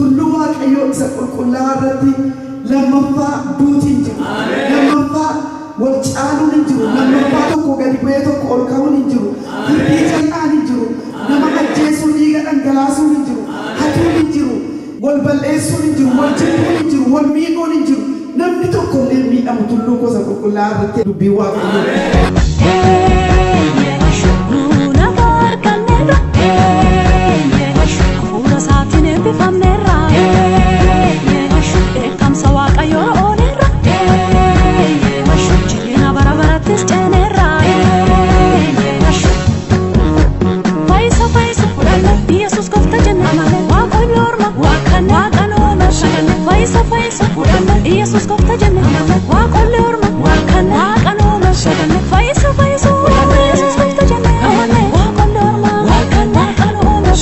Tulluu Waaqayyoo isa qulqullaa'aa irratti lammaffaa duuti hin jiru. Lammaffaa wal caaluun hin jiru. Lammaffaa tokko gadi bu'ee tokko ol ka'uun hin jiru. Firdii jal'aan hin jiru. Nama ajjeesuun, dhiiga dhangalaasuun hin jiru. Hatuun hin jiru. Wal bal'eessuun hin jiru. Wal jibbuun hin jiru. Wal miidhuun hin jiru. Namni tokko illee hin miidhamu tulluu koo isa qulqullaa'aa irratti dubbiin Waaqayyoo. Nu nagaa arganneerra, hafuura isaatiin eebbifamneerra, dheekkamsa Waaqayyoo ooleerra, jireenya bara barattis ceeneerra. Fayyisa fayyisa fudhanne, Yesuus goofta jenne, Waaqolli orma Waaqan uume. Fayyisa fayyisa fudhanne, Yesuus goofta jenne, Waaqolli orma Waaqan uume. Fayyisa fayyisa fudhanne, Yesuus goofta jenne, Waaqolli orma Waaqan uume.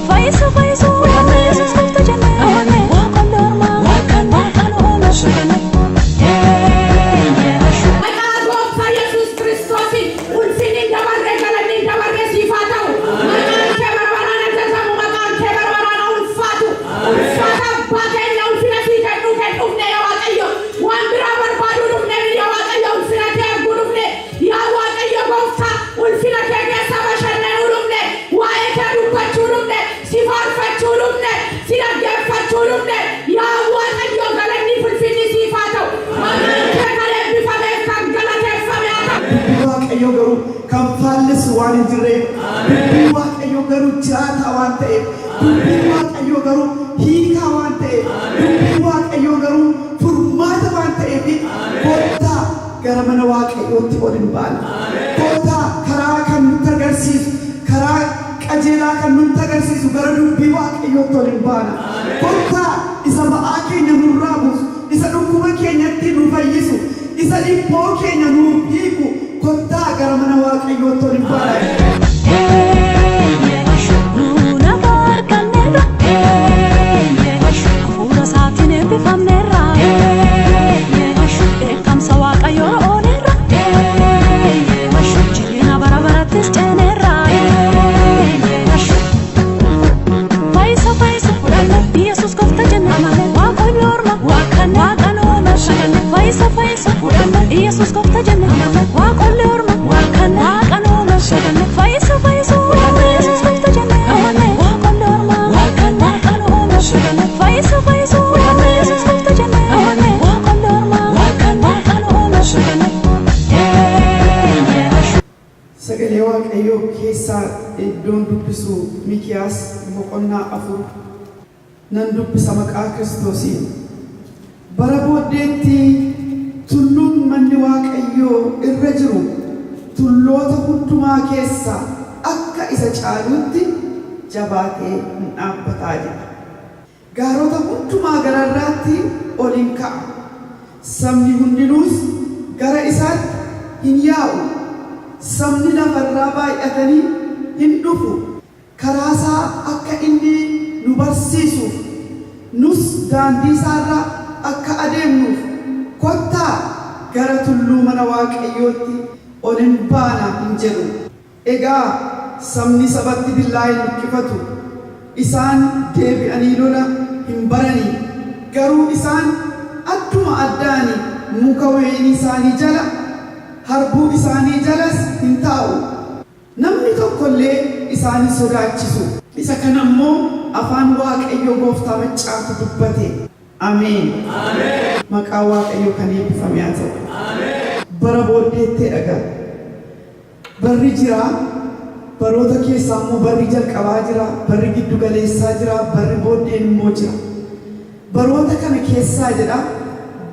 Fayyisa fayyisa fudhanne, Yesuus goofta jenne, Waaqolli orma Waaqan uume. Maqaa Gooftaa Yesuus Kiristoosiin ulfinni hin dabarre, galanni hin dabarre siif haa ta'u. Maqaan kee bara baraan ajajamu, maqaan kee bara baraan haa ulfaatu. Ulfaata abbaa keenya, ulfina sii kennuu kee dhufne, yaa Waaqayyo. Waan biraa barbaaduu dhufne miti, yaa Waaqayyo, ulfina kee arguu dhufne. Yaa Waaqayyo Gooftaa, ulfina kee keessa bashannanuu dhufne. Waa'ee kee dubbachuu dhufne, si faarfachuu dhufne, si dhaggeeffachuu dhufne. Yaa Waaqayyo, galanni ulfinni siif haa ta'u. Maqaan kee kan eebbifameef kan galateeffame haa ta'u. Dubbii Waaqayyoo garuu kan faallessu waan hin jirreef, dubbii Waaqayyoo garuu jiraataa waan ta'eef, dubbii Waaqayyoo garuu hiikaa waan ta'eef, dubbii Waaqayyoo garuu furmaata waan ta'eef, kottaa gara mana Waaqayyootti ol hin baana. Kottaa karaa kan nutti agarsiisu, karaa qajeelaa kan nutti agarsiisu gara dubbii Waaqayyootti ol hin baana. Kottaa isa ba'aa keenya nurraa buusu, isa dhukkuba keenyatti nu fayyisu, isa dhiphoo keenya nuuf hiiku, kottaa gara mana Waaqayyootti ol hin baana. Nu nagaa arganneerra, hafuura isaatiin eebbifamneerra, dheekkamsa Waaqayyoo ooleerra, jireenya bara barattis ceeneerra. Fayyisa fayyisa fudhanne, Yesuus goofta jenne, Waaqolli orma Waaqan uume. Fayyisa fayyisa fudhanne, Yesuus goofta jenne, Waaqolli orma Waaqan uume. Fayyisa fayyisa fudhanne, Yesuus goofta jenne, Waaqolli orma Waaqan uume. Fayyisa fayyisa fudhanne, Yesuus goofta jenne, Waaqolli orma Waaqan uume. Sagalee Waaqayyoo keessaa iddoon dubbisu Miikiyaas boqonnaa 4 nan dubbisa maqaa Kiristoosiin. Bara booddeetti tulluun manni Waaqayyoo irra jiru tulloota hundumaa keessaa akka isa caaluutti jabaatee hin dhaabbataa jedha. Gaarota hundumaa gararraatti ol in ka'a, sabni hundinuus gara isaatti hin yaa'u, sabni lafa irraa baay'atanii hin dhufu, karaa isaa akka inni nu barsiisuuf, nus daandii isaa irra akka adeemnuuf, kottaa gara tulluu mana Waaqayyootti ol in baana in jedhu. Egaa sabni sabatti billaa hin luqqifatu, isaan deebi'anii lola hin barani, garuu isaan adduma addaani muka wayinii isaanii jala, harbuu isaanii jalas hin taa'u. Namni tokko illee isaan hin sodaachisu. Isa kana immoo afaan Waaqayyo gooftaa maccaatu dubbate. Ameen. Maqaan Waaqayyoo kan eebbifame haa ta'u. Bara booddeetti dhaga. Barri jira, baroota keessaa immoo barri jalqabaa jira, barri giddu galeessaa jira, barri booddeen immoo jira. Baroota kana keessaa jedha,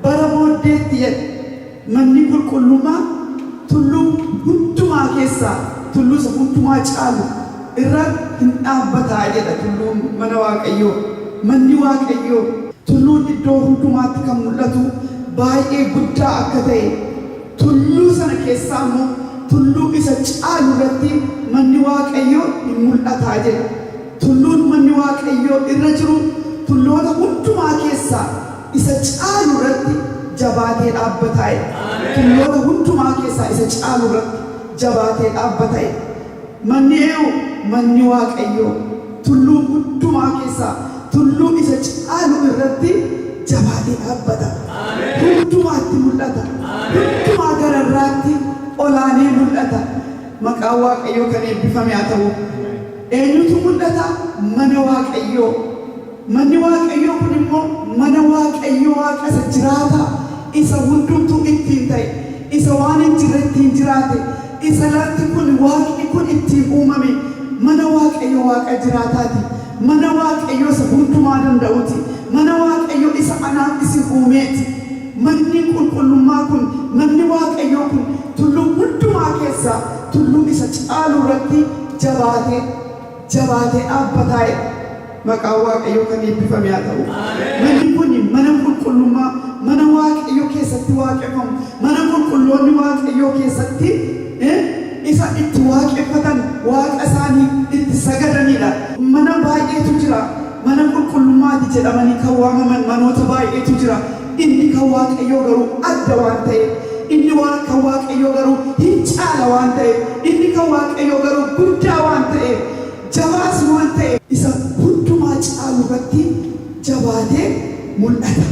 bara booddeetti jedha, manni qulqullummaa tulluu hundumaa keessaa tulluu isa hundumaa caalu irra hin dhaabbataa jedha. Tulluun mana Waaqayyoo, manni Waaqayyoo, tulluun iddoo hundumaatti kan mul'atu baay'ee guddaa akka ta'e, tulluu sana keessaa immoo tulluu isa caalu irratti manni Waaqayyoo hin mul'ataa jedha. Tulluun manni Waaqayyoo irra jiru tulloota hundumaa keessaa isa caalu irratti jabaatee dhaabbataa jedha. Tulloota hundumaa keessaa isa caalu irratti jabaatee dhaabbata jedha. Manni eenyu? Manni Waaqayyoo tulluu hundumaa keessaa. Tulluu isa caalu irratti jabaatee dhaabbata. Hundumaatti mul'ata. Hundumaa gararraatti olaanee mul'ata. Maqaan Waaqayyoo kan eebbifame haa ta'u. Eenyutu mul'ata? Mana Waaqayyoo. Manni Waaqayyoo kun immoo mana Waaqayyoo Waaqa isa jiraataa, isa hundumtuu ittiin ta'e, isa waan hin jirre ittiin jiraate, isa lafti kun, Waaqni kun ittiin uumame, mana Waaqayyoo Waaqa jiraataati. Mana Waaqayyoo isa hundumaa danda'uuti. Mana Waaqayyoo isa anaaf isin uumeeti. Manni qulqullummaa kun, manni Waaqayyoo kun tulluu hundumaa keessaa tulluu isa caalu irratti jabaatee jabaatee dhaabbataa jedha. Maqaan Waaqayyoo kan eebbifame haa ta'u. Manni kun mana qulqullummaa, mana Waaqayyoo keessatti waaqeffamu, mana qulqulloonni Waaqayyoo keessatti isa itti waaqeffatan, Waaqa isaanii itti sagadanidha. Mana baay'eetu jira. Mana qulqullummaati jedhamanii kan waamaman manoota baay'eetu jira. Inni kan Waaqayyoo garuu adda waan ta'eef, inni kan Waaqayyoo garuu hin caala waan ta'eef, inni kan Waaqayyoo garuu guddaa waan ta'eef, jabaas waan ta'eef, isa hundumaa caalu irratti jabaatee mul'ata.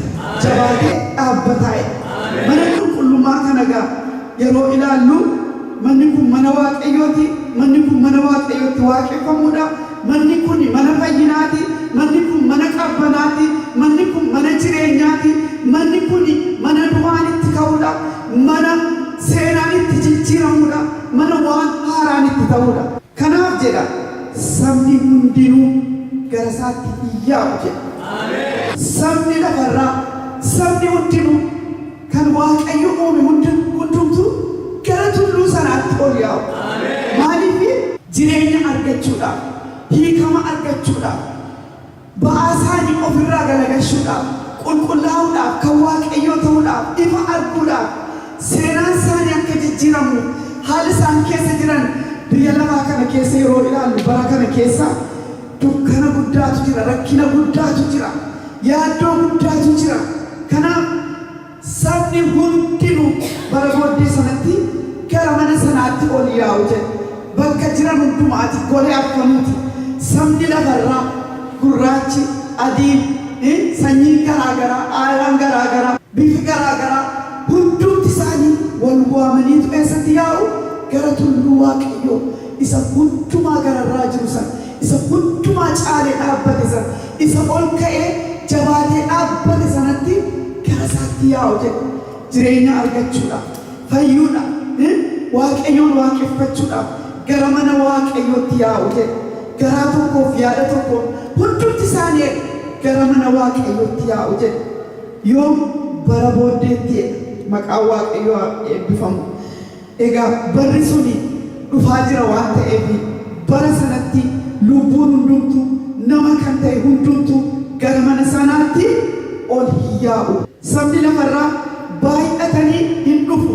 Jabaatee dhaabbataa jedha. Mana qulqullummaa kana egaa yeroo ilaallu, manni kun mana Waaqayyooti. Manni kun mana Waaqayyootti waaqeffamuudha. Manni kun mana fayyinaati. Manni kun mana qabbanaati. Manni kun mana jireenyaati. Manni kun mana du'aan itti ka'uudha. Mana seenaan itti jijjiiramuudha. Mana waan haaraan itti ta'uudha. Kanaaf jedha, sabni hundinuu gara isaatti hin yaa'u jedha. Sabni lafarraa, sabni hundinuu, kan Waaqayyo uume hundumtuu gara tulluu sanaatti ol yaa'u. Maaliif? Jireenya argachuudhaaf, hiikama argachuudhaaf, ba'aa isaanii of irraa galagalchuudhaaf, qulqullaa'uudhaaf, kan Waaqayyoo ta'uudhaaf, ifa arguudhaaf, seenaan isaanii akka jijjiiramuuf, haala isaan keessa jiran biyya lafaa kana keessa yeroo ilaallu, bara kana keessa dukkana guddaatu jira, rakkina guddaatu jira, yaaddoo guddaatu jira. Kanaaf sabni hundinuu bara booddee sanatti gara mana sanaatti ol yaa'u jedha. Bakka jiran hundumaati, golee affanuuti. Sabni lafarraa, gurraachi, adiin, sanyiin garaa garaa, aadaan garaa garaa, bifi garaa garaa, hundumti isaanii wal waamaniitu eessatti yaa'u? Gara tulluu Waaqayyoo isa hundumaa gararraa jiru sana, isa hundumaa caalee dhaabbate sana, isa ol ka'ee jabaatee dhaabbate sanatti gara isaatti yaa'u jedha. Jireenya argachuudhaaf, fayyuudhaaf, Waaqayyoon waaqeffachuudhaaf gara mana Waaqayyootti yaa'u jedha. Garaa tokkoof yaada tokkoon hundumti isaanii gara mana Waaqayyootti yaa'u jedha. Yoom? Bara booddeetti jedha. Maqaan Waaqayyoo haa eebbifamu. Egaa barri suni dhufaa jira waan ta'eef, bara sanatti lubbuun hundumtuu, nama kan ta'e hundumtuu gara mana sanaatti ol hin yaa'u. Sabni lafarraa baay'atanii hin dhufu.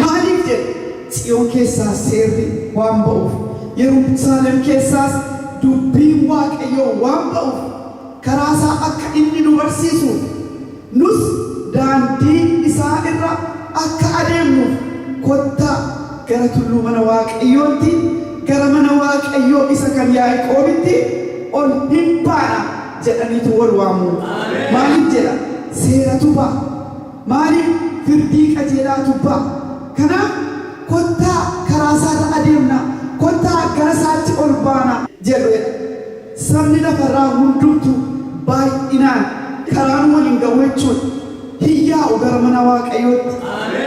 Maaliif jedhe? Tsiyoon keessaa seerri waan ba'uuf, Yerusaalem keessaas dubbiin Waaqayyoo waan ba'uuf, karaa isaa akka inni nu barsiisuuf, nus daandii isaa irra akka adeemnuuf, kottaa gara tulluu mana Waaqayyootti, gara mana Waaqayyoo isa kan Yaaqoobitti ol hin baana jedhaniitu wal waamu. Maaliif jedha? Seeratu ba'a. Maaliif? Firdii qajeelaatu ba'a. Kanaaf kottaa karaa isaarra adeemna, kottaa gara isaatti ol baana jedhu jedha. Sabni lafarraa hundumtuu baay'inaan karaan wal hin ga'u jechuudha. Hin yaa'u gara mana Waaqayyootti.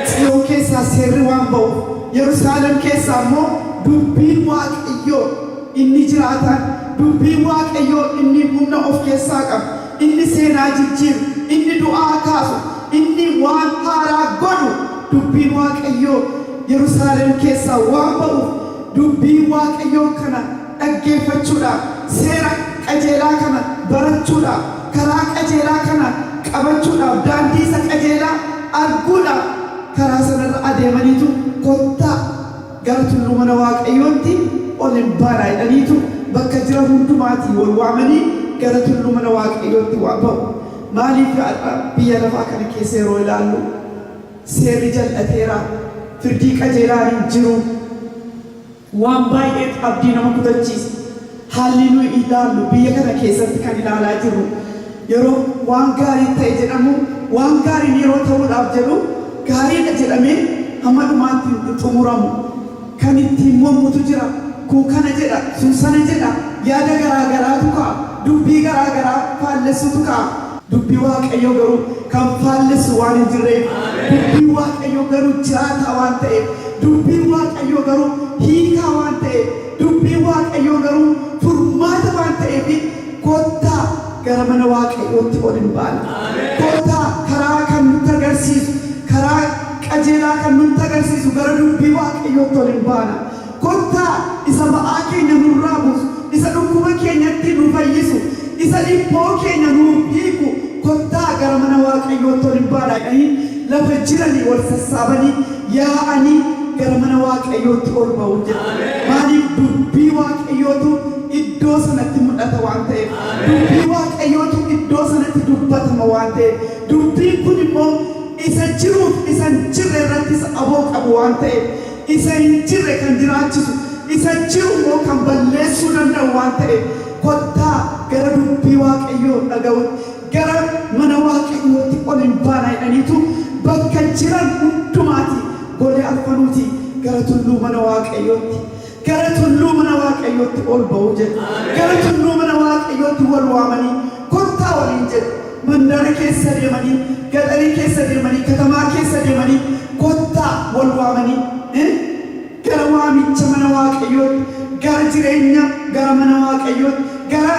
Tsiyoon keessaa seerri waan ba'uuf, Yerusaalem keessaa immoo dubbiin Waaqayyoo inni jiraataan, dubbiin Waaqayyoo inni humna of keessaa qabu, inni seenaa jijjiiru, inni du'aa kaasu, inni waan haaraa godhu, dubbiin Waaqayyoo Yerusaalem keessaa waan ba'uuf, dubbii Waaqayyoo kana dhaggeeffachuudhaaf, seera qajeelaa kana barachuudhaaf, karaa qajeelaa kana qabachuudhaaf, daandii isa qajeelaa arguudhaaf karaa sanarra adeemaniitu kottaa gara tulluu mana Waaqayyootti ol hin baana jedhaniitu bakka jiran hundumaatii wal waamanii gara tulluu mana Waaqayyootti waa ba'u. Maaliif har'a biyya lafaa kana keessa yeroo ilaallu seerri jal'ateera, firdii qajeelaan hin jiru. Waan baay'eetu abdii nama kutachiisa. Haalli nuyi ilaallu biyya kana keessatti kan ilaalaa jirru yeroo waan gaarii ta'e jedhamu, waan gaariin yeroo ta'uudhaaf jedhu gaariidha jedhamee hamma dhumaatti hin xumuramu. Kan ittiin mormutu jira. Kun kana jedha, sun sana jedha. Yaada garaa garaatu ka'a. Dubbii garaa garaa faallessutu ka'a. Dubbii Waaqayyoo garuu kan faallessu waan hin jirreef, dubbiin Waaqayyoo garuu jiraataa waan ta'eef, dubbiin Waaqayyoo garuu hiikaa waan ta'eef, dubbiin Waaqayyoo garuu furmaata waan ta'eef kottaa gara mana Waaqayyootti ol in baana. Kottaa karaa kan nutti agarsiisu, karaa qajeelaa kan nutti agarsiisu gara dubbii Waaqayyootti ol in baana. Kottaa isa ba'aa keenya nurraa buusu, isa dhukkuba keenyattii nu fayyisu, isa dhiphoo keenya nuuf hiiku kottaa gara mana Waaqayyootti ol in baana jedhanii lafa jiranii wal sassaabanii yaa'anii gara mana Waaqayyootti ol ba'u jedha. Maaliif? Dubbii Waaqayyootu iddoo sanatti mul'ata waan ta'eef. Dubbii Waaqayyootu iddoo sanatti dubbatama waan ta'eef. Dubbiin kun immoo isa jiruuf isa hin jirre irrattis aboo qabu waan ta'eef. Isa hin jirre kan jiraachisu, isa jiru immoo kan balleessuu danda'u waan ta'eef, kottaa gara dubbii Waaqayyoo dhaga'uutti, gara mana Waaqayyootti ol in baana jedhaniitu bakka jiran hundumaatii golee arfanuutii gara tulluu mana Waaqayyootti, gara tulluu mana Waaqayyootti ol ba'u jedhe. Gara tulluu mana Waaqayyootti wal waamanii kottaa waliin jedhu. Mandara keessa deemanii, gaxarii keessa deemanii, katamaa keessa deemanii kottaa wal waamanii gara waamicha mana Waaqayyootti, gara jireenya gara mana Waaqayyootti, gara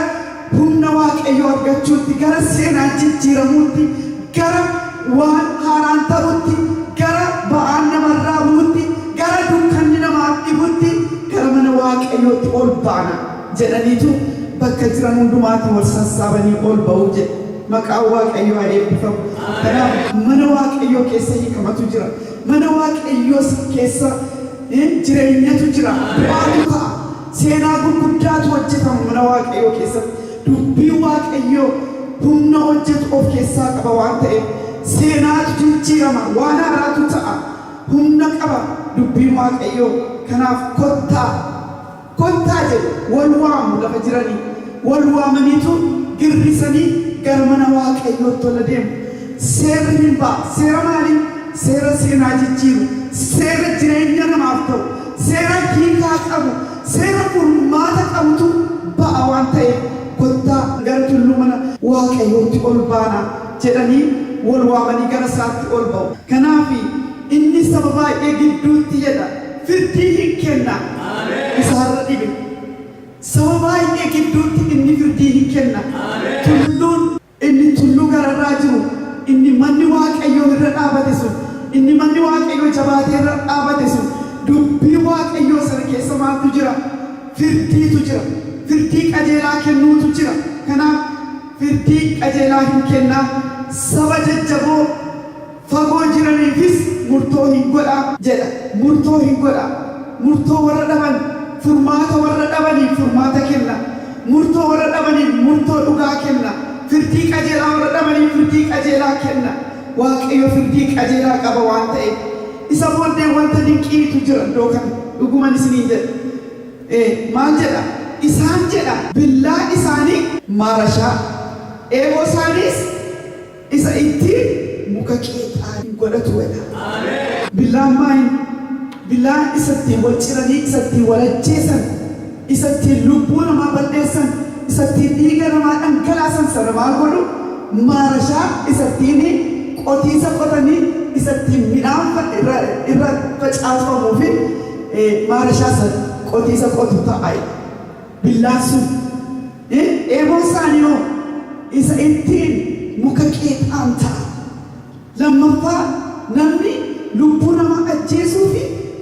humna Waaqayyoo argachuutti, gara seenaan jijjiiramuutti, gara waan haaraan ta'utti, gara ba'aan namarraa bu'utti, gara dukkanni namaaf ifutti, gara mana Waaqayyootti ol baana jedhaniitu bakka jiran hundumaatii wal sassaabanii ol ba'u jedhe. Maqaan Waaqayyoo haa eebbifamu. Kanaaf mana Waaqayyoo keessa hiikamatu jira. Mana Waaqayyoo keessa jireenyatu jira. Du'aatu ka'a. Seenaa gurguddaatu hojjetama mana Waaqayyoo keessatti. Dubbiin Waaqayyoo humna hojjetu of keessaa qaba waan ta'eef seenaatu jijjiirama, waan haaraatu ta'a. Humna qaba dubbiin Waaqayyoo. Kanaaf kottaa, kottaa jedhu, wal waamu lafa jiranii. Wal waamaniitu girrisanii gara mana Waaqayyootti ol adeemu. Seerri hin ba'a. Seera maalii? Seera seenaa jijjiiru, seera jireenya namaaf ta'u, seera hiikaa qabu, seera furmaata qabutu ba'a waan ta'eef kottaa gara tulluu mana Waaqayyootti ol baanaa jedhanii wal waamanii gara isaatti ol ba'u. Kanaaf inni saba baay'ee gidduutti jedha firdii hin kenna. Isa har'a dhibe. Saba baay'ee gidduutti inni firdii hin kenna. Tulluun Inni tulluu gararraa jiru, inni manni Waaqayyoo irra dhaabate sun, inni manni Waaqayyoo jabaatee irra dhaabate sun, dubbii Waaqayyoo sana keessa maaltu jira? Firdiitu jira. Firdii qajeelaa kennuutu jira. Kanaaf firdii qajeelaa hin kenna. Saba jajjaboo fagoo jiraniifis murtoo hin godha jedha. Murtoo hin godha. Murtoo warra dhaban, furmaata warra dhabaniif furmaata kenna. Murtoo warra dhabaniif murtoo dhugaa kenna. Firdii qajeelaa warra dhabaniif firdii qajeelaa kenna. Waaqayyo firdii qajeelaa qaba waan ta'eef. Isa booddee wanta dinqiitu jira iddoo kana. Dhuguman isiniin jedha. Maal jedha? Isaan jedha billaa isaanii maarashaa, eeboo isaaniis isa ittiin muka qeexaa hin godhatu jedha. Billaan maayin? Billaan isa ittiin wal ciranii, isa ittiin wal ajjeesan, isa ittiin lubbuu namaa balleessan, isa ittiin dhiiga namaa dhangalaasan sana maal godhu? Maarashaa isa ittiin qotiisa qotanii, isa ittiin midhaan irra facaafamuu fi maarashaa isa qotiisa qotu ta'a. Billaan sun. Eeboon isaanii hoo? Isa ittiin muka qeexaan ta'a. Lammaffaa, namni lubbuu namaa ajjeesuu fi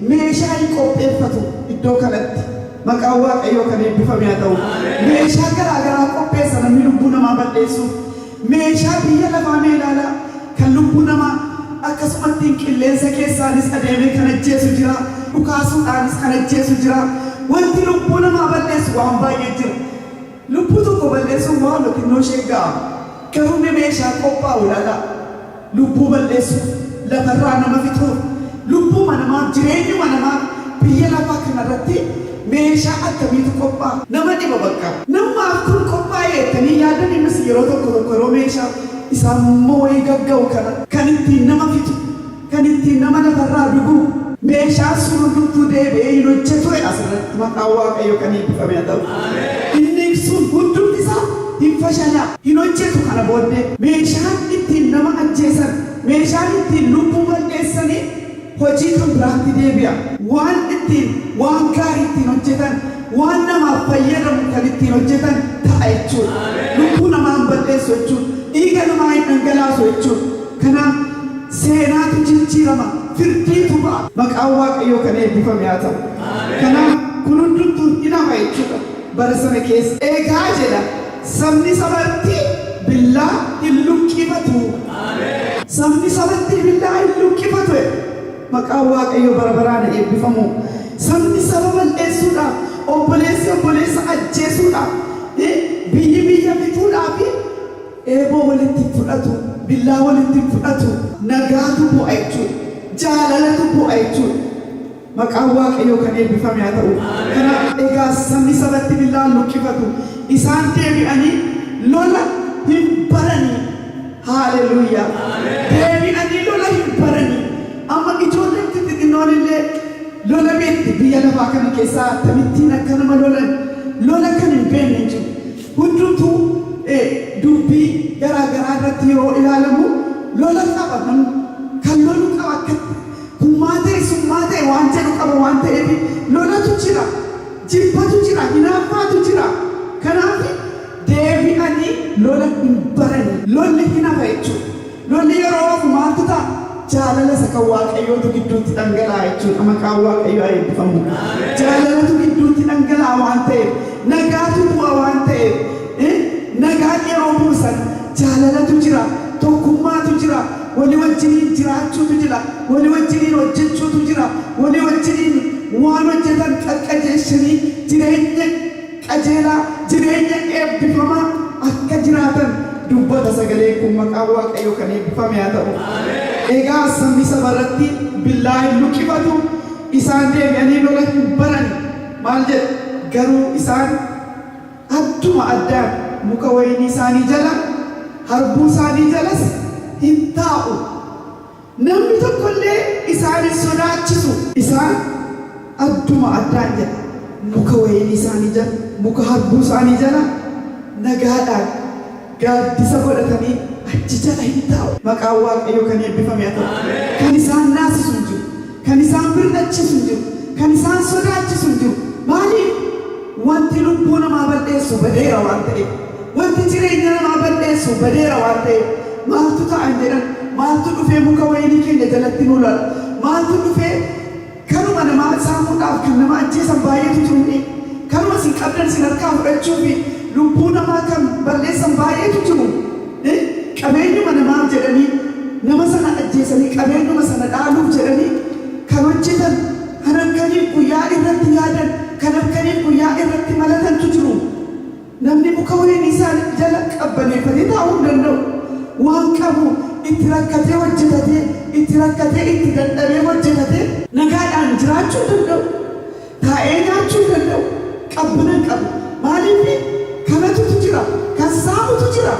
meeshaa hin qopheeffatu iddoo kanatti. Maqaan Waaqayyoo kan eebbifame haa ta'u. Meeshaa garaa garaa qopheessa namni lubbuu namaa balleessuuf. Meeshaa biyya lafaa mee ilaalaa, kan lubbuu namaa akkasumattiin qilleensa keessaanis adeemee kan ajjeesu jira, dhukaasuudhaanis kan ajjeesu jira. Wanti lubbuu namaa balleessu waan baay'ee jira. Lubbuu tokko balleessuun waanuma xinnoo ishee ga'a. Garuu mee meeshaa qophaa'u ilaalaa. Lubbuu balleessuuf, lafarraa nama fixuuf, lubbuuma namaaf, jireenyuma namaaf biyya lafaa kanarratti Meeshaa akkamiitu qophaa'a? Nama dhiba bakka. Namaaf kun qophaa'e jettanii yaadan innis yeroo tokko tokko yeroo meeshaa isaan wayii gagga'u kana kan ittiin nama fixu, kan ittiin nama lafarraa dugu, meeshaan sun hundumtuu deebi'ee hin hojjetu asirratti. Maqaan Waaqayyoo kan eebbifame haa ta'u. Inni sun hundumti isaa hin fashalaa, hin hojjetu kana booddee. Meeshaan ittiin nama ajjeesan, meeshaan ittiin lubbuu balleessanii hojii kan biraatti deebi'a. Waan ittiin waan gaarii ittiin hojjetan, waan namaaf fayyadamu kan ittiin hojjetan ta'a jechuudha. Lubbuu namaa hin balleessu jechuudha. Dhiiga namaa hin dhangalaasu jechuudha. Kanaaf seenaatu jijjiirama, firdiitu ba'a. Maqaan Waaqayyoo kan eebbifame haa ta'u. Kanaaf kun hundumtuu hin hafa jechuudha bara sana keessa. Egaa jedha, sabni sabatti billaa hin luqqifatu. Sabni sabatti billaa hin luqqifatu. Maqaan Waaqayyoo bara baraan eebbifamu. Sabni saba balleessuudhaaf, obboleessi obboleessa ajjeesuudhaaf, biyyi biyya fixuudhaaf eeboo walitti fudhatu, billaa walitti fudhatu. Nagaatu bu'a jechuudha. Jaalalatu bu'a jechuudha. Maqaan Waaqayyoo kan eebbifame haa ta'u. Kanaaf egaa sabni sabatti billaa hin luqqifatu. Isaan deebi'anii lola hin baranii. Haaleluyyaa. Deebi'anii lola hin baranii. Amma ijoolleen xixinnoon illee lola beekti biyya lafaa kana keessaa akkamittiin akka nama lolan, lola kan hin beekne hin jiru. Hundumtuu dubbii garaa garaa irratti yeroo ilaalamu lola qaba, kan lolu qaba, akka kun maa ta'e, sun maa ta'e waan jedhu qaba waan ta'eef lolatu jira, jibbatu jira, hinaaffaatu jira. Kanaaf deebi'anii lola hin barani. Lolli hin hafa jechuudha. Lolli yeroo hafu maaltu ta'a? Jaalala isa kan Waaqayyootu gidduutti dhangala'a jechuudha. Maqaan Waaqayyoo haa eebbifamu. Jaalalatu gidduutti dhangala'a waan ta'eef, nagaatu bu'a waan ta'eef, nagaan yeroo bu'u sana jaalalatu jira, tokkummaatu jira, walii wajjiniin jiraachuutu jira, walii wajjiniin hojjechuutu jira, walii wajjiniin waan hojjetan qaqqajeeshanii jireenya qajeelaa, jireenya eebbifamaa akka jiraatan dubbata sagaleen kun. Maqaan Waaqayyoo kan eebbifame haa ta'u. Egaa sabni saba irratti billaa hin luqqifatu, isaan deebi'anii lola hin barani. Maal jedha? Garuu isaan adduma addaan muka wayinii isaanii jala, harbuu isaanii jalas hin taa'u. Namni tokko illee isaan hin sodaachisu. Isaan adduma addaan jedha. Muka wayinii isaanii jala, muka harbuu isaanii jala nagaadhaan gaaddisa godhatanii achi jala hin taa'u. Maqaan Waaqayyoo kan eebbifame haa ta'u. Kan isaan naasisu hin jiru. Kan isaan birnachiisu hin jiru. Kan isaan sodaachisu hin jiru. Maaliif? Wanti lubbuu namaa balleessu badeera waan ta'eef. Wanti jireenya namaa balleessu badeera waan ta'eef. Maaltu ta'an jedhan? Maaltu dhufee muka wayinii keenya jalatti nu lola? Maaltu dhufee? Kanuma namaa saamuudhaaf kan nama ajjeesan baay'eetu jiru. Kanuma isin qabdan isin harkaa fudhachuu fi lubbuu namaa kan balleessan baay'eetu jiru. Qabeenyuma namaaf jedhanii nama sana ajjeesanii qabeenyuma sana dhaaluuf jedhanii kan hojjetan, kan halkaniif guyyaa irratti yaadan, kan halkaniif guyyaa irratti malatantu jiru. Namni muka wayinii isaa jala qabbaneeffatee taa'uu hin danda'u. Waan qabu itti rakkatee hojjetatee, itti rakkatee itti dadhabee hojjetatee nagaadhaan jiraachuu hin danda'u. Taa'ee nyaachuu hin danda'u. Qabbana hin qabu. Maaliif? Kanatutu jira. Kan saamutu jira.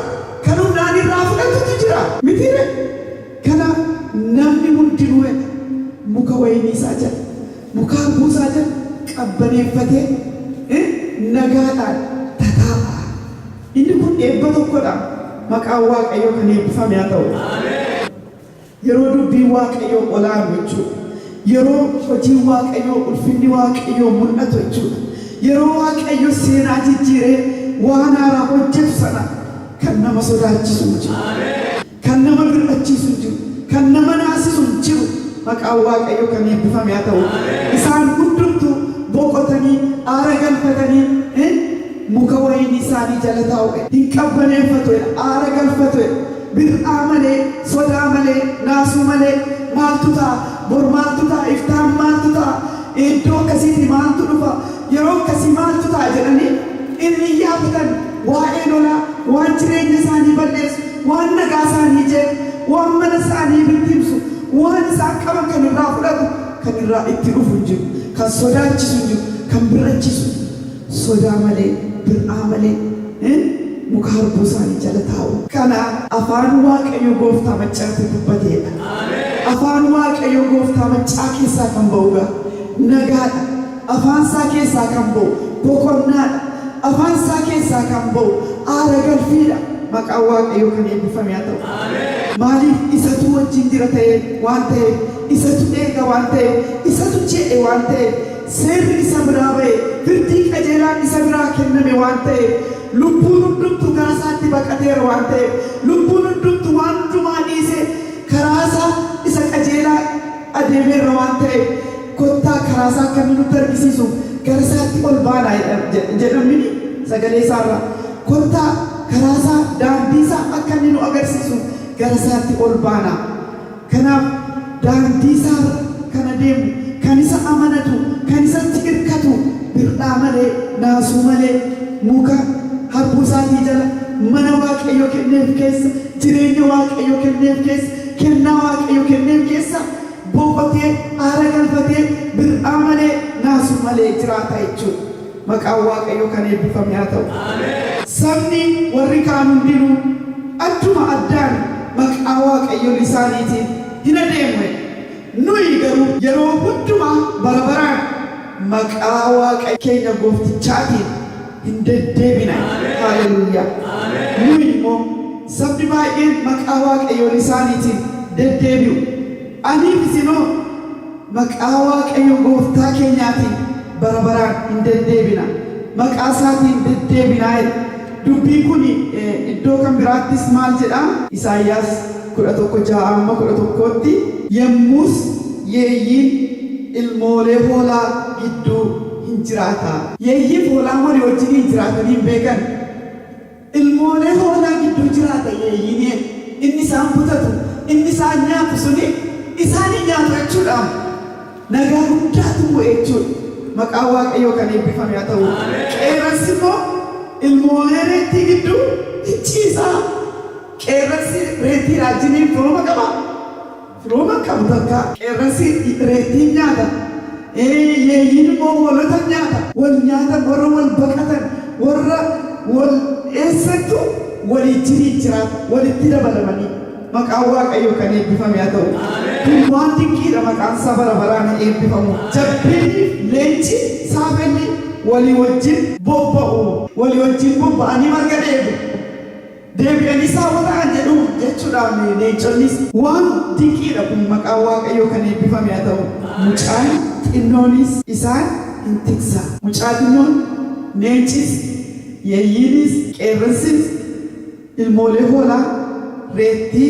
Kan humnaan irraa fudhatutu jira. Mitiire? Kanaaf namni hundinuu muka wayinii isaa jala, muka harbuu isaa jala qabbaneeffatee nagaadhaan tataa'a. Inni kun eebba tokkodha. Maqaan Waaqayyoo kan eebbifame haa ta'u. Yeroo dubbiin Waaqayyoo olaanu jechuudha. Yeroo hojiin Waaqayyoo, ulfinni Waaqayyoo mul'atu jechuudha. Yeroo Waaqayyo seenaa jijjiiree waan haaraa hojjetu sana kan nama sodaachisu hin jiru. Kan nama bir'achiisu hin jiru. Kan nama naasisu hin jiru. Maqaan Waaqayyoo kan eebbifame haa ta'u. Isaan hundumtuu boqotanii aara galfatanii muka wayinii isaanii jala taa'u. Hin qabbaneeffatu, aara galfatu. Bir'aa malee, sodaa malee, naasuu malee, maaltu ta'a, bor maaltu ta'a, iftaan maaltu ta'a, iddoo akkasiitii maaltu dhufa, yeroo akkasii maaltu ta'a jedhanii inni yaafatan waa'ee lolaa, waan jireenya isaanii balleessu, waan nagaa isaanii jeequ, waan mana isaanii bittimsu, waan isaan qaban kan irraa fudhatu, kan irraa itti dhufu hin jiru, kan sodaachisu hin jiru. kan bir'achiisu sodaa malee bir'aa malee muka harbuu isaanii jala taa'u. Kana afaan Waaqayyo gooftaa maccaatu dubbateedha. Afaan Waaqayyo gooftaa maccaa keessaa kan ba'u gaa nagaadha. Afaan isaa keessaa kan ba'u boqonnaadha. Afaan isaa keessaa kan ba'u aara galfiidha. Maqaan Waaqayyoo kan eebbifame haa ta'u. Maaliif? Isatu wajjin jira ta'e waan ta'eef, isatu eega waan ta'eef, isatu jedhe waan ta'eef, seerri isa biraa ba'e, firdii qajeelaan isa biraa kenname waan ta'eef, lubbuun hundumtuu gara isaatti baqateera waan ta'eef, lubbuun hundumtuu waan hundumaa dhiisee karaa isaa isa qajeelaa adeemeera waan ta'eef, kottaa karaa isaa akka inni nutti argisiisuuf gara isaatti ol baanaa jedhamini sagalee isaarraa. Kottaa karaa isaa, daandii isaa akka inni nu agarsiisuuf gara isaatti ol baanaa. Kanaaf daandii isaarra kan adeemu, kan isa amanatu, kan isatti hirkatu bir'aa malee, naasuu malee, muka harbuu isaatii jala, mana Waaqayyo kenneef keessa, jireenya Waaqayyo kenneef keessa, kennaa Waaqayyo kenneef keessa boqotee, aara galfatee, bir'aa malee, naasuu malee jiraata jechuudha. Maqaan Waaqayyoo kan eebbifame haa ta'u. Sabni warri kaan hundinuu adduma addaan maqaa waaqayyolii isaaniitiin hin adeemu jedhe. Nuyi garuu yeroo hundumaa bara baraan maqaa Waaqa keenya gooftichaatiin hin deddeebina. Haaleluyyaa! Nuyi immoo sabni baay'een maqaa waaqayyolii isaaniitiin deddeebi'u. Aniif isinoo maqaa Waaqayyo gooftaa keenyaatiin bara baraan hin deddeebina. Maqaa isaatiin deddeebinaa jedha. Dubbiin kun iddoo kan biraattis maal jedhaa? Isaayyaas 11:6 amma 11tti, Yommus yeeyyiin ilmoolee hoolaa gidduu hin jiraata. Yeeyyiif hoolaan walii wajjiniin jiraatanii hin beekan. Ilmoolee hoolaa gidduu jiraata yeeyyiin. Inni isaan butatu, inni isaan nyaatu suni isaan hin nyaatu jechuudha. Nagaa guddaatu bu'e jechuudha. Maqaan Waaqayyoo kan eebbifame haa ta'u. Qeerransi immoo ilmoolee reettii gidduu hin ciisa. Qeerransi reettiidhaa wajjiniin firooma qabaa? Firooma hin qabu takkaa. Qeerransi reettii hin nyaata. Yeeyyiin immoo hoolota hin nyaata. Wal nyaatan, warra wal baqatan, warra wal dheessantu waliijjiniin jiraata, walitti dabalamanii. Maqaan Waaqayyoo kan eebbifame haa ta'u. Kun waan dinqiidha, maqaan isaa bara baraan haa eebbifamu. Jabbiiniif leenci saafelli walii wajjin bobba'u. Walii wajjin bobba'anii marga dheedu. Deebi'anii saawwa ta'an jedhu jechuudhaan leenconnis. Waan dinqiidha kun, maqaan Waaqayyoo kan eebbifame haa ta'u. Mucaan xinnoonis isaan hin tiksa. Mucaa xinnoon, leencis, yeeyyiinis, qeerransis ilmoolee hoolaa, reettii,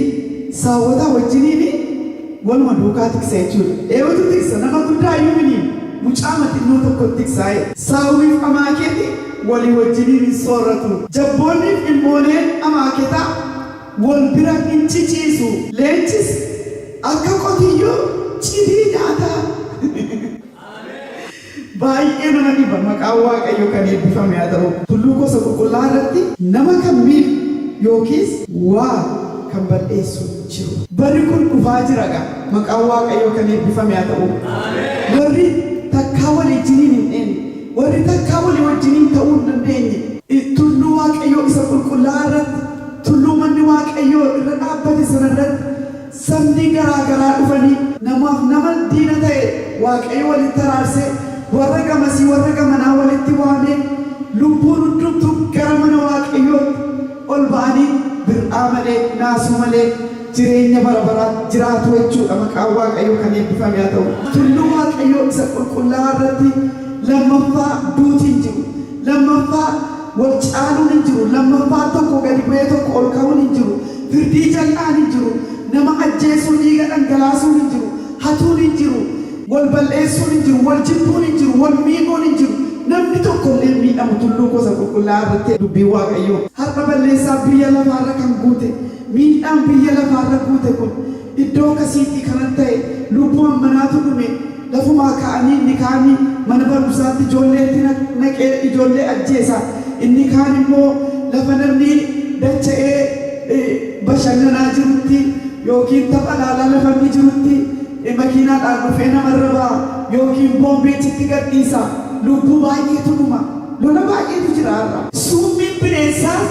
saawwotaa wajjiniin waluma duukaa tiksa jechuudha. Eenyutu tiksa? Nama guddaa iyyuu mini, mucaama xinnoo tokkotu tiksaa jedha. Saawwiif amaakeeti walii wajjiniin hin soorratu. Jabboonniif ilmooleen amaaketaa wal bira hin ciciisu. Leencis akka qotiyyoo cidii nyaata. Baay'ee nama dhiba, maqaan Waaqayyoo kan eebbifame haa ta'u. Tulluu koo isa qulqullaa'aa irratti nama kan miidhu yookiis waa kan bal'eessu hin jiru. Barri kun dhufaa jira egaa, maqaan Waaqayyoo kan eebbifame haa ta'u. Warri takkaa walii wajjiniin hin dheenne, warri takkaa walii wajjiniin ta'uu hin dandeenye, tulluu Waaqayyoo isa qulqullaa'aa irratti, tulluu manni Waaqayyoo irra dhaabbate sana irratti, Sabni garaa garaa dhufanii namaaf nama diina ta'e Waaqayyo walitti araarsee warra gamasii warra gamanaa walitti waamee lubbuun hundumtuu gara mana Waaqayyootti ol ba'anii bir'aa malee, naasuu malee jireenya bara baraa jiraatu jechuudha. Maqaan Waaqayyoo kan eebbifame haa ta'u. Tulluu Waaqayyoo isa qulqullaa'aa irratti lammaffaa duuti hin jiru. Lammaffaa wal caaluun hin jiru. Lammaffaa tokko gadi bu'ee tokko ol ka'uun hin jiru. Firdii jal'aan hin jiru. Nama ajjeesuu, dhiiga dhangalaasuun hin jiru. Hatuun hin jiru. Wal bal'eessuun hin jiru. Wal jibbuun hin jiru. Wal miidhuun hin jiru. Namni tokko illee hin miidhamu tulluu koo isa qulqullaa'aa irratti, dubbiin Waaqayyoo. Har'a balleessaa biyya lafaarra kan guute, miidhaan biyya lafaarra guute kun iddoo akkasiitii kanan ta'e, lubbuu hammanaatu dhume, lafumaa ka'anii inni kaani mana barumsaatti ijoolleetti naqee ijoollee ajjeesa, inni kaan immoo lafa namni dacha'ee bashannanaa jirutti yookiin tapha laalaa lafa inni jirutti makiinaadhaan dhufee namarra ba'a yookiin boombii achitti gadhiisa. Lubbuu baay'eetu dhuma. Lola baay'eetu jira har'a. Summiin bineensaas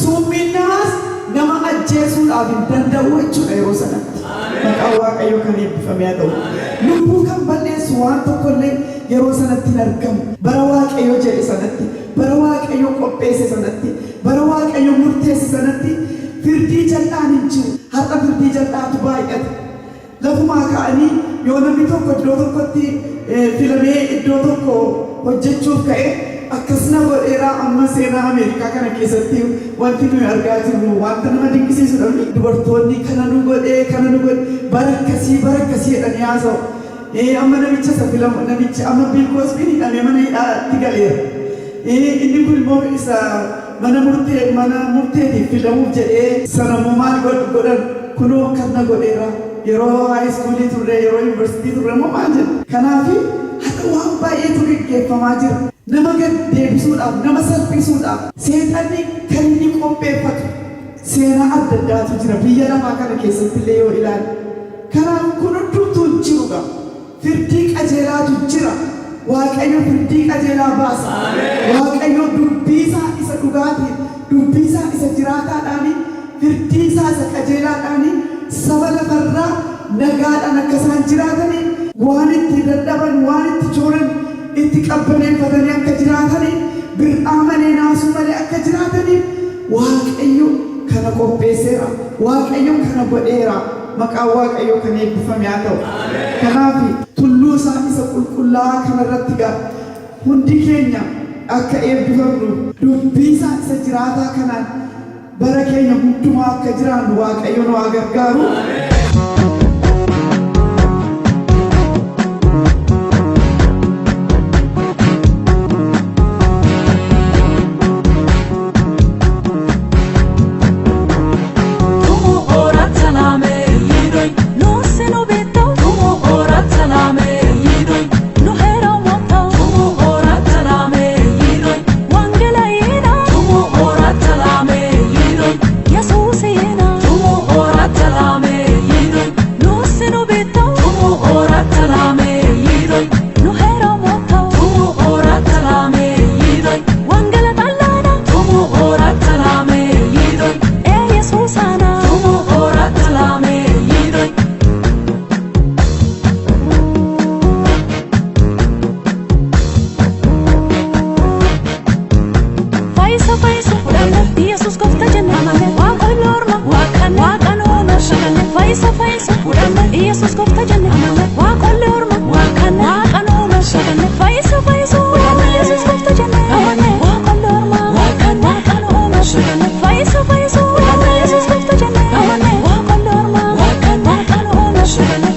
summiin namaas nama ajjeesuudhaaf hin danda'u jechuudha yeroo sanatti. Maqaan Waaqayyoo kan eebbifame haa ta'u. Lubbuu kan balleessu waan tokkollee yeroo sanatti hin argamu. Bara Waaqayyo jedhe sanatti, bara Waaqayyo qopheesse sanatti, bara Waaqayyo murteesse sanatti firdii jal'aan hin jiru. Har'a firdii jal'aatu baay'ata. Lafumaa ka'anii yoo namni tokko iddoo tokkotti filamee iddoo tokko hojjechuuf ka'e akkasuma godheera. Amma seenaa Ameerikaa kana keessatti wanti nuyi argaa jirru wanta nama dinqisiisudha. Dubartoonni kana nu godhee, kana nu godhe, bara akkasii, bara akkasii jedhanii haasa'u. Amma namicha isa filamu, namichi amma Bill Cosbyn hidhamee mana hidhaatti galeera. Inni kun immoo isa mana murteetiif filamuuf jedhee sanammoo maal godhan? Kunoo akkana godheera. Yeroo high schoolii turre, yeroo yuunivarsiitii turre immoo maal jedhu? Kanaaf har'a waan baay'eetu geggeeffamaa jira. Nama gad deebisuudhaaf, nama salphisuudhaaf seexanni kan inni qopheeffatu seenaa adda addaatu jira biyya lafaa kana keessatti illee yoo ilaalle. Kanaaf kun hundumtuu hin jiru gaa. Firdii qajeelaatu jira. Waaqayyo firdii qajeelaa baasa. Waaqayyo dubbii isaa isa dhugaatiin, dubbii isaa isa jiraataadhaani, firdii isaa isa qajeelaadhaani saba lafarraa nagaadhaan akka isaan jiraatanii, waan itti dadhaban, waan itti jooran itti qabbaneeffatanii akka jiraatanii, bir'aa malee, naasuu malee akka jiraataniif Waaqayyo kana qopheesseera. Waaqayyo kana godheera. Maqaan Waaqayyo kan eebbifame haa ta'u. Kanaaf tulluu isaa isa qulqullaa'aa kanarratti gaa hundi keenya akka eebbifamnu, dubbii isaa isa jiraataa kanaan bara keenya hundumaa akka jiraannu Waaqayyo nu haa gargaaru. Tumu ooratta laamee yiidoy. Nuussi nu biittawu. Tumu ooratta laamee yiidoy. Nu heerawu moottawu. Tumu ooratta laamee yiidoy. Wangela yiina. Tumu ooratta laamee yiidoy. Yesuusi yiina. Tumu ooratta laamee yiidoy. Nuussi nu biittawu. Tumu ooratta laamee yiidoy. Nu heerawu moottawu. Tumu ooratta laamee yiidoy. Wangela xallaana. Tumu ooratta laamee yiidoy. Ee Yesuusaana. Tumu ooratta laamee yiidoy. Fayyisa fayyisa fudhanne, Yesuus gooftaa jenne amanne. Waaqolli orma waaqanne, waaqan oona shakanne. Fayyisa fayyisa fudhanne, Yesuus gooftaa jenne amanne. Waaqolli orma waaqanne, waaqan oona shakanne. Fayyisa fayyisa fudhanne, Yesuus gooftaa jenne amanne. Waaqolli orma waaqanne, waaqan oona shakanne. Fayyisa fayyisa fudhanne, Yesuus gooftaa jenne amanne. Waaqolli orma waaqanne, waaqan oona shakanne.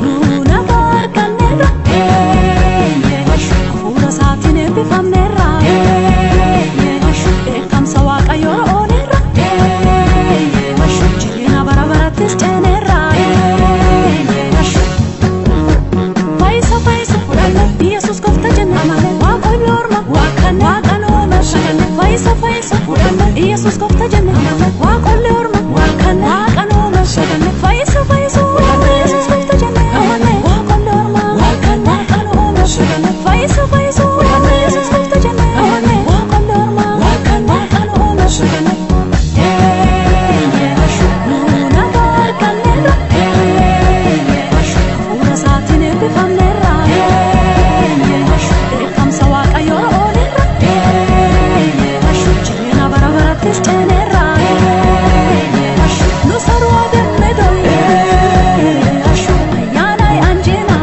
Nu nagaa arganneerra. Hafuura isaatiin eebbifamneerra. Dheekkamsa Waaqayyoo ooleerra. Jireenya bara barattis ceeneerra. Fayyisa fayyisa fudhanne, Yesuus gooftaa jenne amanne. Waaqolli orma waaqanne, waaqan oona shakanne. Fayyisa fayyisa fudhanne, Yesuus gooftaa jenne amanne. Waaqolli orma waaqanne, waaqan oona shakanne. Fayyisa fayyisa fudhanne, Yesuus gooftaa jenne amanne. Waaqolli orma waaqanne, waaqan oona shakanne. Fayyisa fayyisa fudhanne, Yesuus gooftaa jenne amanne. Waaqolli orma waaqanne, waaqan oona shakanne. Nu nagaa arganneerra. Hafuura isaatiin eebbifamneerra. Dheekkamsa Waaqayyoo ooleerra. Jireenya bara barattis ceeneerra. Nu sarua demmedoy. Ayyaanay anjeena.